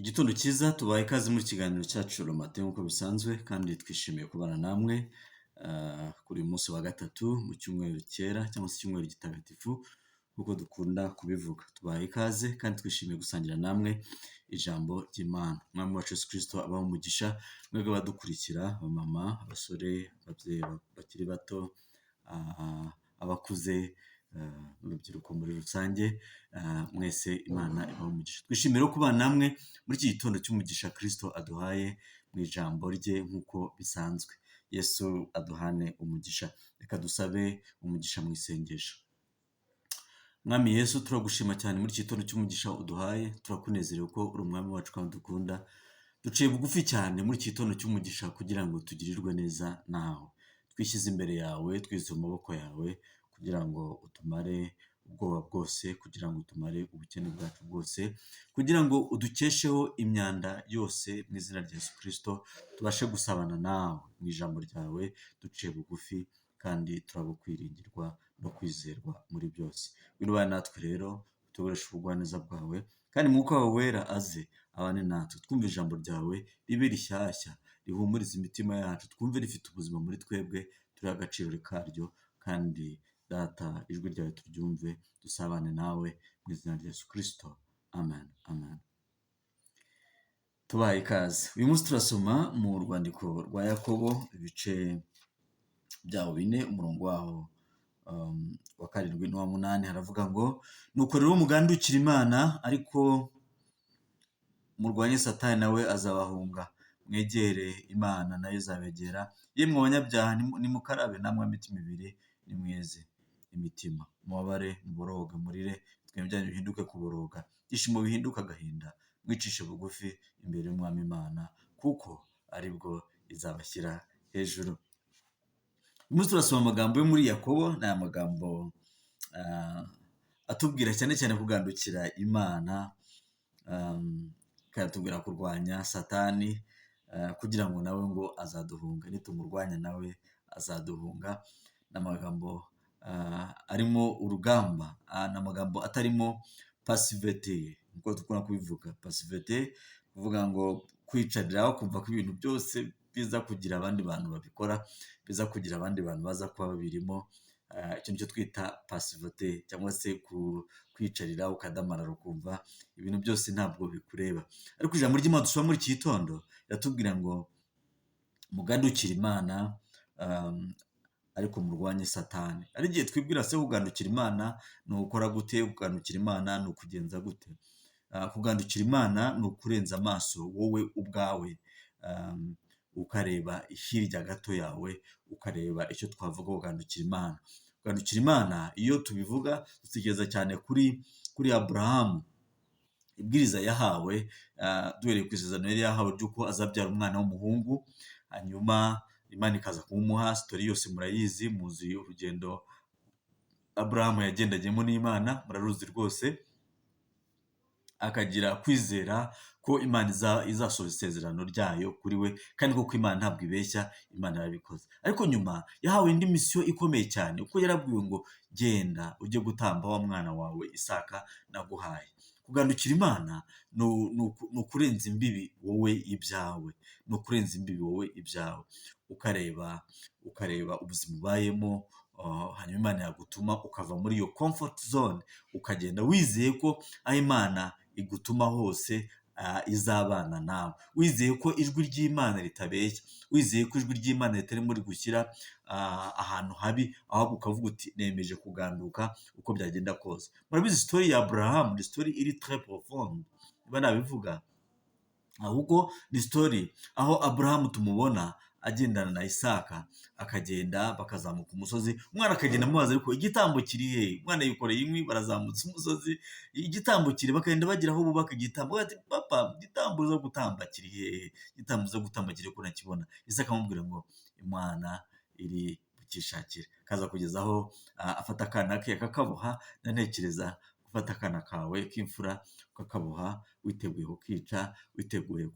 Igitondo cyiza, tubaye ikaze muri kiganiro cyacu Le Matin nk'uko bisanzwe, kandi twishimiye kubana namwe kuri uyu munsi wa gatatu mu cyumweru cyera cyangwa se icyumweru gitagatifu nk'uko dukunda kubivuga. Tubaye ikaze kandi twishimiye gusangira namwe ijambo ry'Imana. Umwami wacu Yesu Kristo abahe umugisha, mwebwe abadukurikira, abamama, abasore, ababyeyi bakiri bato, abakuze, urubyiruko muri rusange, mwese Imana ibahe umugisha. Twishimiye rero kubana namwe muri iki gitondo cy'umugisha Kristo aduhaye mu ijambo rye nk'uko bisanzwe. Yesu aduhane umugisha. Reka dusabe umugisha mu isengesho. Mwami Yesu, turagushima cyane muri iki gitondo cy'umugisha uduhaye, turakunezerewe ko uri umwami wacu kandi udukunda. Duciye bugufi cyane muri iki gitondo cy'umugisha kugira ngo tugirirwe neza nawe. Twishyize imbere yawe, twishyize mu maboko yawe kugira ngo utumare ubwoba bwose, kugira ngo utumare ubukene bwacu bwose, kugira ngo udukesheho imyanda yose mu izina rya Yesu Kristo, tubashe gusabana nawe mu ijambo ryawe, duciye bugufi kandi turabukwiringirwa no kwizerwa muri byose. Ngwino ubane natwe rero, utuboreshe ubugwaneza bwawe, kandi Mwuka wawe wera aze abane natwe. Twumve ijambo ryawe ribe rishyashya, rihumurize imitima yacu, twumve rifite ubuzima muri twebwe, turihe agaciro karyo, kandi Data ijwi ryawe turyumve, dusabane nawe mu izina rya Yesu Kristo. Amen, amen. Tubaye ikaze. Uyu munsi turasoma mu rwandiko rwa Yakobo, ibice byawo 4, umurongo waho wa 7 n'uwa 8, haravuga ngo: "Nuko rero mugandukire Imana, ariko murwanye Satani nawe azabahunga. Mwegere Imana nayo izabegera. Yemwe abanyabyaha, nimukarabe, namwe imitima ibiri nimweze imitima. Mubabare, muboroge, murire, ibitwenge byanyu bihinduke kuboroga, ibyishimo bihinduke agahinda. Mwicishe bugufi imbere y'Umwami Imana, kuko aribwo izabashyira hejuru." Uyu munsi turasoma amagambo yo muri Yakobo, ni amagambo atubwira cyane cyane kugandukira Imana, ikatubwira kurwanya Satani kugira ngo nawe ngo azaduhunga, nitumurwanya nawe azaduhunga. Ni amagambo arimo urugamba, ni amagambo atarimo passivité nkuko dukunda kubivuga. Passivité kuvuga ngo kwicarira ukumva ko ibintu byose biza kugira abandi bantu babikora, biza kugira abandi bantu baza kuba babirimo, icyo nicyo twita passivité, cyangwa se kwicarira ukadamarara ukumva ibintu byose ntabwo bikureba. Ariko ijambo ry'Imana dusoma muri iki gitondo riratubwira ngo mugandukire Imana, ariko murwanye Satani. Hari igihe twibwira: se kugandukira Imana ni ugukora gute? Kugandukira Imana ni ukugenza gute? Kugandukira Imana ni ukurenza amaso wowe ubwawe, ukareba hirya gato yawe, ukareba icyo twavuga kugandukira Imana. Kugandukira Imana, iyo tubivuga dutekereza cyane kuri Aburahamu, ibwiriza yahawe, duhereye ku isezerano yari yahawe ry'uko azabyara umwana w'umuhungu, hanyuma Imana ikaza kumumuha. Story yose murayizi, muzi urugendo Aburahamu yagendagiyemo n'Imana, muraruzi rwose, akagira kwizera ko Imana izasohoza isezerano ryayo kuri we, kandi koko Imana ntabwo ibeshya, Imana yarabikoze. Ariko nyuma yahawe indi mission ikomeye cyane, kuko yarabwiwe ngo: "Genda ujye gutamba wa mwana wawe Isaka naguhaye." Kugandukira Imana ni ukurenza imbibi wowe ibyawe, ni ukurenza imbibi wowe ibyawe, ukareba ubuzima ubayemo, hanyuma Imana yagutuma ukava muri iyo comfort zone, ukagenda wizeye ko aho Imana igutuma hose izabana nawe, wizeye ko ijwi ry'Imana ritabeshya, wizeye ko ijwi ry'Imana ritarimo rigushyira ahantu habi, ahubwo ukavuga uti: "Nemeje kuganduka uko byagenda kose." Murabizi, story ya Aburahamu ni story iri très profonde niba nabivuga, ahubwo ni story aho Aburahamu tumubona agendana na Isaka, akagenda bakazamuka umusozi, umwana akagenda amubaza: "Ariko igitambo kiri he?" Umwana yikoreye inkwi, barazamutse umusozi, igitambo kiri, bakagenda bagera aho bubaka igitambo, ati: "Papa, igitambo uza gutamba kiri hehe? Igitambo uza gutamba kiri ko ntakibona?" Isaka akamubwira ngo Imana iri bukishakire. Kaza kugeza aho afata akana ke akakaboha. Ntekereza gufata akana kawe k'imfura ukakaboha, witeguye kukica, witeguye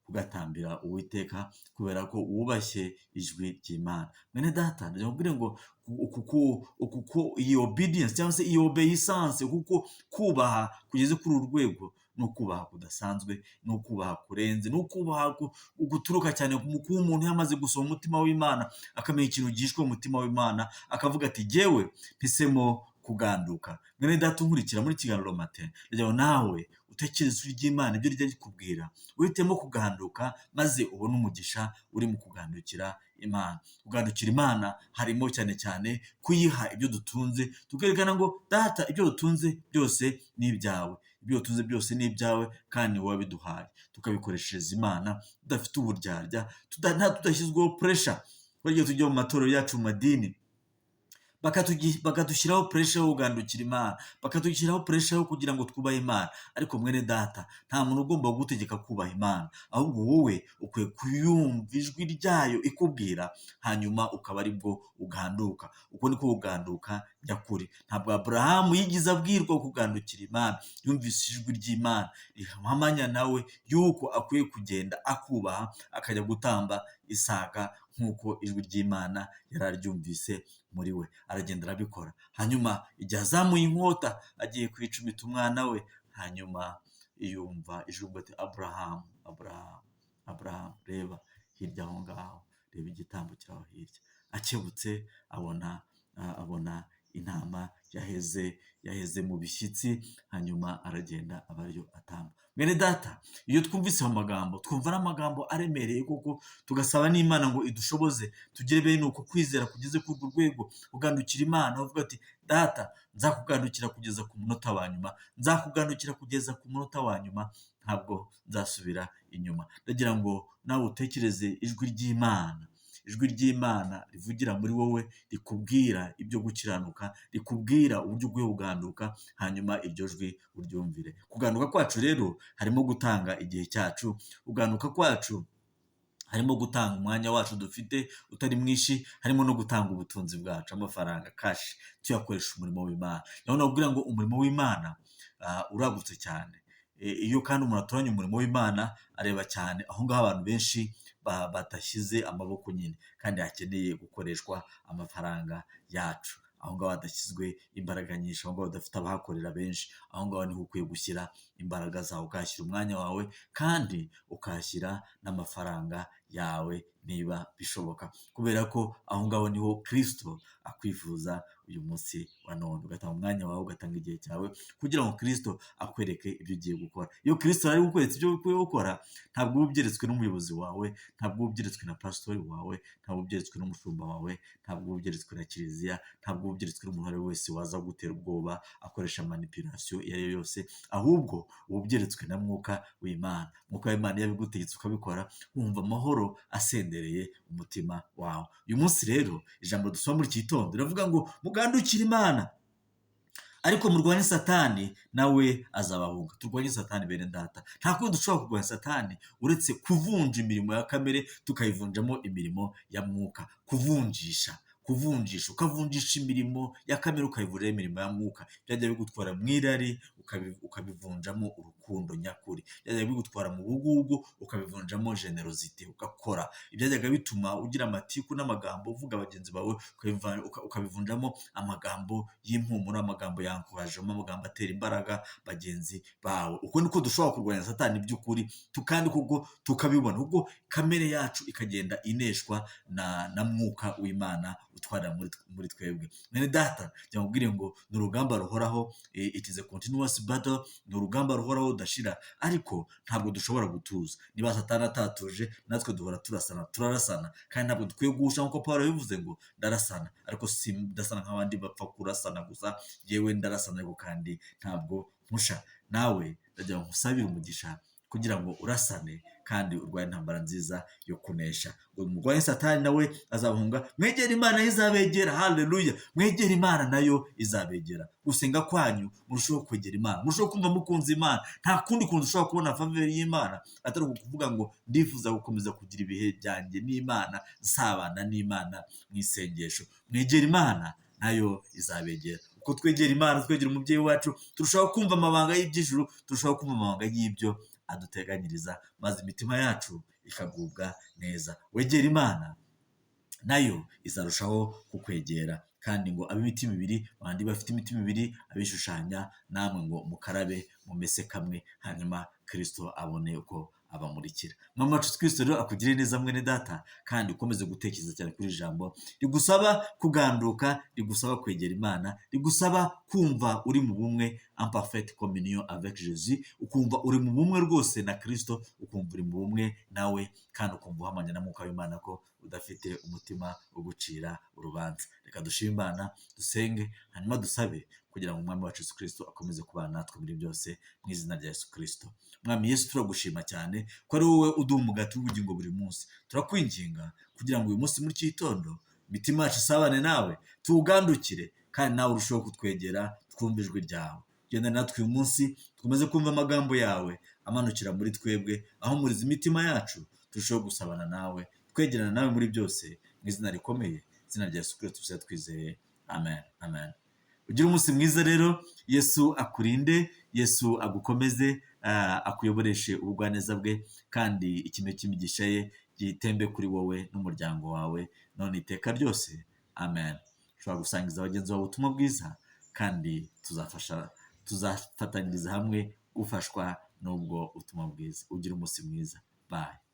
kugatambira Uwiteka kubera ko wubashye ijwi ry'Imana. Mwene data, ndagira ngo nkubwire ngo uku iyi obedience cyangwa se iyi obeissance, kuko kubaha kugeze kuri uru rwego. Ni ukubaha kudasanzwe, ni ukubaha kurenze, ni ukubaha guturuka cyane mu kuba umuntu yamaze gusoma umutima w'Imana, akamenya ikintu gihishwe mu mutima w'Imana, akavuga ati jyewe mpisemo kuganduka. Mwene data unkurikira muri kiganiro matin, ndagira ngo nawe utekereze ijwi ry'Imana ibyo rijya rikubwira, uhitemo kuganduka maze ubone umugisha uri mu kugandukira Imana. Kugandukira Imana harimo cyane cyane kuyiha ibyo dutunze, tukerekana ngo data ibyo dutunze byose ni ibyawe, ibyo dutunze byose ni ibyawe kandi ni wowe wabiduhaye. Tukabikoreshereza Imana tudafite uburyarya, tudashyizweho pressure. Buri gihe tujya mu matorero yacu, mu madini, bakadushyiraho pressure yo kugandukira Imana, bakadushyiraho pressure yo kugira ngo twubahe Imana. Ariko mwene data, nta muntu ugomba kugutegeka kubaha Imana, ahubwo wowe ukwiye kuyumva ijwi ryayo ikubwira, hanyuma ukaba aribwo uganduka. Uko niko kuganduka nyakuri. Ntabwo Aburahamu yigeze abwirwa kugandukira Imana, yumvise ijwi ry'Imana rihamanya nawe yuko akwiye kugenda akubaha, akajya gutamba Isaka nk'uko ijwi ry'Imana yari aryumvise muri we, aragenda arabikora. Hanyuma igihe azamuye inkota agiye kwicumita umwana we, hanyuma yumva ijwi ati Aburahamu, Aburahamu, Aburahamu, reba hirya aho ngaho, reba igitambo kiri aho hirya. Akebutse abona intama yaheze mu bishyitsi, hanyuma aragenda aba ariyo atamba. Mwene data, iyo twumvise ayo magambo twumva ari amagambo aremereye koko, tugasaba n'Imana ngo idushoboze tugire bene uko kwizera kugeze kuri urwo rwego, ugandukira Imana uvuga ati data nzakugandukira kugeza ku munota wa nyuma, nzakugandukira kugeza ku munota wa nyuma, ntabwo nzasubira inyuma. Ndagira ngo nawe utekereze ijwi ry'Imana, ijwi ry'Imana rivugira muri wowe, rikubwira ibyo gukiranuka, rikubwira uburyo ukwiye kuganduka, hanyuma iryo jwi uryumvire. Kuganduka kwacu rero harimo gutanga igihe cyacu, kuganduka kwacu harimo gutanga umwanya wacu dufite utari mwinshi, harimo no gutanga ubutunzi bwacu, amafaranga cash, tuyakoresha umurimo w'Imana. Naho nakubwira ngo umurimo w'Imana uragutse cyane. Iyo kandi umuntu atoranya umurimo w'Imana areba cyane aho ngaho abantu benshi badashyize amaboko nyine, kandi hakeneye gukoreshwa amafaranga yacu. Aho ngaho hadashyizwe imbaraga nyinshi, aho ngaho hadafite abahakorera benshi, aho ngaho niho ukwiye gushyira imbaraga zawe, ukahashyira umwanya wawe kandi ukahashyira n'amafaranga yawe niba bishoboka, kubera ko aho ngaho niho Kristo akwifuza uyu munsi wa none. Ugatanga umwanya wawe, ugatanga igihe cyawe kugira ngo Kristo akwereke ibyo ugiye gukora. Iyo Kristo ari kukwereka ibyo ukwiye gukora, ntabwo uba ubyeretswe n'umuyobozi wawe, ntabwo uba ubyeretswe na pasitori wawe, ntabwo uba ubyeretswe n'umushumba wawe, ntabwo uba ubyeretswe na kiliziya, ntabwo uba ubyeretswe n'umuntu uwo ari we wese waza gutera ubwoba akoresha manipulation iyo ari yo yose, ahubwo uba ubyeretswe na Mwuka w'Imana. Mwuka w'Imana iyo abigutegetse ukabikora, wumva amahoro asendereye umutima wawe. Uyu munsi rero ijambo dusoma muri iki gitondo riravuga ngo mugandukire Imana, ariko murwanye Satani nawe azabahunga. Turwanye Satani bene data. Nta kundi dushobora kurwanya Satani uretse kuvunja imirimo ya kamere tukayivunjamo imirimo ya mwuka. Kuvunjisha, kuvunjisha, ukavunjisha imirimo ya kamere ukayivunjamo imirimo ya mwuka. Byajya bigutwara mu irari ukabivunjamo urukundo nyakuri. Byajya bigutwara mu bugugu ukabivunjamo générosité, ugakora. Ibyajyaga bituma ugira amatiku n'amagambo uvuga bagenzi bawe ukabivunjamo amagambo y'impumuro, amagambo ya encouragement, amagambo atera imbaraga bagenzi bawe. Uko niko dushobora kurwanya Satani by'ukuri, kandi koko tukabibona, kuko kamere yacu ikagenda ineshwa na mwuka w'Imana utwarira muri twebwe. Mwene data, njya nkubwire ngo ni urugamba ruhoraho, it is a continuous battle, ni urugamba ruhoraho rudashira, ariko ntabwo dushobora gutuza. Niba Satani atatuje, natwe duhora turasana, turarasana, kandi ntabwo dukwiye guhusha nk'uko Paul yabivuze ngo ndarasana, ariko si ndasana nk'abandi bapfa kurasana gusa, yewe ndarasana ariko kandi ntabwo mpusha. Nawe ndagira ngo nkusabire umugisha kugira ngo urasane kandi urwaye intambara nziza yo kunesha. Ngo murwanye Satani nawe azabahunga, mwegere Imana nayo izabegera. Haleluya! Mwegere Imana nayo izabegera. Gusenga kwanyu murusheho kwegera Imana, murusheho kumva mukunze Imana. Nta kundi kuntu ushobora kubona faveur y'Imana atari ukuvuga ngo ndifuza gukomeza kugira ibihe byanjye n'Imana, nsabana n'Imana mu isengesho. Mwegere Imana nayo izabegera. Uko twegera Imana, twegera umubyeyi wacu, turushaho kumva amabanga y'iby'ijuru, turushaho kumva amabanga y'ibyo aduteganyiriza, maze imitima yacu ikagubwa neza. Wegera Imana nayo izarushaho kukwegera. Kandi ngo ab'imitima ibiri, bandi bafite imitima ibiri, abishushanya, namwe ngo mukarabe mumese kamwe, hanyuma Kristo abone uko abamurikira. Mama wacu Kristo rero akugirire neza mwene data, kandi ukomeze gutekereza cyane kuri iri jambo rigusaba kuganduka, rigusaba kwegera Imana, rigusaba kumva uri mu bumwe, en parfaite communion avec Jésus, ukumva uri mu bumwe rwose na Kristo, ukumva uri mu bumwe nawe, kandi ukumva uhamanya na Mwuka w'Imana ko udafite umutima wo gucira urubanza. Reka dushime Imana, dusenge, hanyuma dusabe kugira ngo Umwami wacu Yesu Kristo akomeze kubana natwe muri byose, mu izina rya Yesu Kristo. Mwami Yesu, turagushima cyane ko ari wowe uduha umugati w'ubugingo buri munsi. Turakwinginga kugira ngo uyu munsi muri iki gitondo imitima yacu isabane nawe, tuwugandukire, kandi nawe urusheho kutwegera, twumve ijwi ryawe. Genda natwe uyu munsi, dukomeze kumva amagambo yawe amanukira muri twebwe, ahumuriza imitima yacu, turusheho gusabana nawe, twegerana nawe muri byose, mu izina rikomeye, izina rya Yesu Kristo tuba twizeye. Amen, amen. Ugire umunsi mwiza rero. Yesu akurinde, Yesu agukomeze, akuyoboreshe ubugwaneza bwe, kandi ikime cy'imigisha ye gitembe kuri wowe n'umuryango wawe none iteka ryose. Amen. Ushobora gusangiza bagenzi bawe ubutumwa bwiza, kandi tuzafasha, tuzafatanyiriza hamwe gufashwa n'ubwo butumwa bwiza. Ugire umunsi mwiza. Bye.